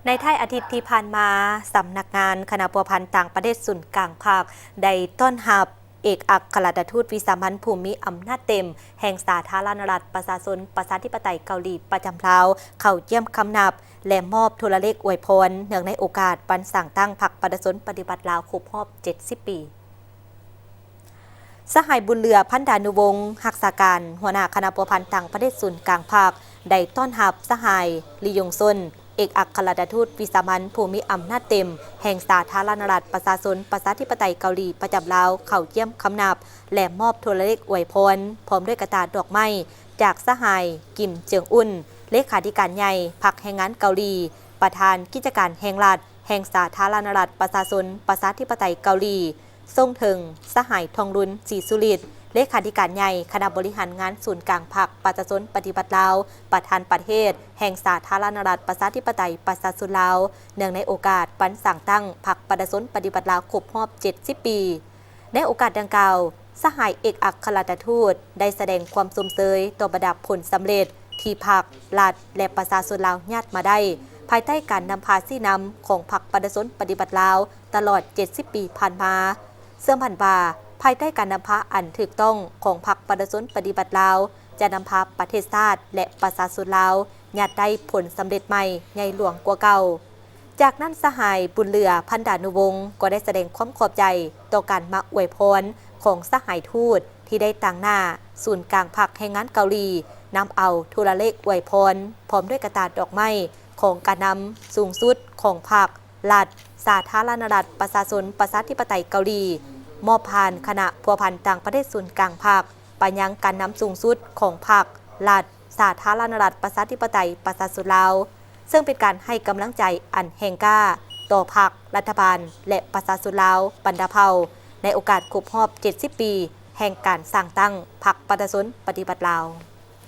ໃນທ້າຍອາທິດທີ່ຜ່ານມາ, ສຳນັກງານຄະນະພົວພັນຕ່າງປະເທດສູນກາງພັກ ໄດ້ຕ້ອນຮັບເອກອັກຄະລັດຖະທູດວິສາມັນຜູ້ມີອຳນາດເຕັມແຫ່ງສາທາລະນະລັດປະຊາຊົນປະຊາທິປະໄຕເກົາຫຼີປະຈຳລາວ ເຂົ້າຢ້ຽມຄຳນັບ ແລະ ມອບໂທລະເລກອວຍພອນ ເນື່ອງໃນໂອກາດວັນສ້າງຕັ້ງພັກປະຊາຊົນປະຕິວັດລາວຄົບຮອບເຈັດສິບປີ. ສະຫາຍ ບຸນເຫຼືອ ພັນດານຸວົງ ຮັກສາການຫົວໜ້າຄະນະພົວພັນຕ່າງປະເທດສູນກາງພັກ ໄດ້ຕ້ອນຮັບສະຫາຍ ລີ ຍົງຊົນ ເອກອັກຄະລັດຖະທູດວິສາມັນຜູ້ມີອຳນາດເຕັມແຫ່ງສາທາລະນະລັດປະຊາຊົນປະຊາທິປະໄຕເກົາຫຼີປະຈຳລາວ ເຂົ້າຢ້ຽມຄຳນັບ ແລະ ມອບໂທລະເລກອວຍພອນ ພ້ອມດ້ວຍກະຕ່າດອກໄມ້ ຈາກສະຫາຍ ກິມ ເຈີງອຸນ ເລຂາທິການໃຫຍ່ພັກແຮງງານເກົາຫຼີ, ປະທານກິດຈະການແຫ່ງລັດ ແຫ່ງສາທາລະນະລັດປະຊາຊົນປະຊາທິປະໄຕເກົາຫຼີ, ສົ່ງເຖິງສະຫາຍ ທອງລຸນ ສີສຸລິດ ເລຂາທິການໃຫຍ່ຄະນະບໍລິຫານງານສູນກາງພັກປະຊາຊົນປະຕິວັດລາວ, ປະທານປະເທດແຫ່ງສາທາລະນະລັດປະຊາທິປະໄຕປະຊາຊົນລາວ ເນື່ອງໃນໂອກາດວັນສ້າງຕັ້ງພັກປະຊາຊົນປະຕິວັດລາວຄົບຮອບເຈັດສິບປີ. ໃນໂອກາດດັ່ງກ່າວ, ສະຫາຍເອກອັກຄະລັດຖະທູດໄດ້ສະແດງຄວາມຊົມເຊີຍຕໍ່ບັນດາຜົນສຳເລັດທີ່ພັກ, ລັດ ແລະ ປະຊາຊົນລາວຍາດມາໄດ້ ພາຍໃຕ້ການນຳພາຊີ້ນຳຂອງພັກປະຊາຊົນປະຕິວັດລາວຕະຫຼອດເຈັດສິບປີຜ່ານມາ. ເຊື່ອໝັ້ນວ່າ ພາຍໃຕ້ການນຳພາອັນຖືກຕ້ອງຂອງພັກປະຊາຊົນປະຕິວັດລາວ ຈະນຳພາປະເທດຊາດ ແລະ ປະຊາຊົນລາວຍາດໄດ້ຜົນສຳເລັດໃໝ່ໃຫຍ່ຫຼວງກວ່າເກົ່າ. ຈາກນັ້ນ ສະຫາຍ ບຸນເຫຼືອ ພັນດານຸວົງ ກໍໄດ້ສະແດງຄວາມຂອບໃຈຕໍ່ການມາອວຍພອນຂອງສະຫາຍທູດທີ່ໄດ້ຕາງໜ້າສູນກາງພັກແຮງງານເກົາຫຼີ ນຳເອົາໂທລະເລກອວຍພອນ ພ້ອມດ້ວຍກະຕ່າດອກໄມ້ຂອງການນຳສູງສຸດຂອງພັກ, ລັດ, ສາທາລະນະລັດປະຊາຊົນປະຊາທິປະໄຕເກົາຫຼີ ມອບຜ່ານຄະນະພົວພັນຕ່າງປະເທດສູນກາງພັກ ໄປຍັງການນຳສູງສຸດຂອງພັກ, ລັດ, ສາທາລະນະລັດປະຊາທິປະໄຕປະຊາຊົນລາວ, ເຊິ່ງເປັນການໃຫ້ກຳລັງໃຈອັນແຮງກ້າຕໍ່ພັກ, ລັດຖະບານ ແລະ ປະຊາຊົນລາວບັນດາເຜົ່າ ໃນໂອກາດຄົບຮອບເຈັດສິບປີແຫ່ງການສ້າງຕັ້ງພັກປະຊາຊົນປະຕິວັດລາວ.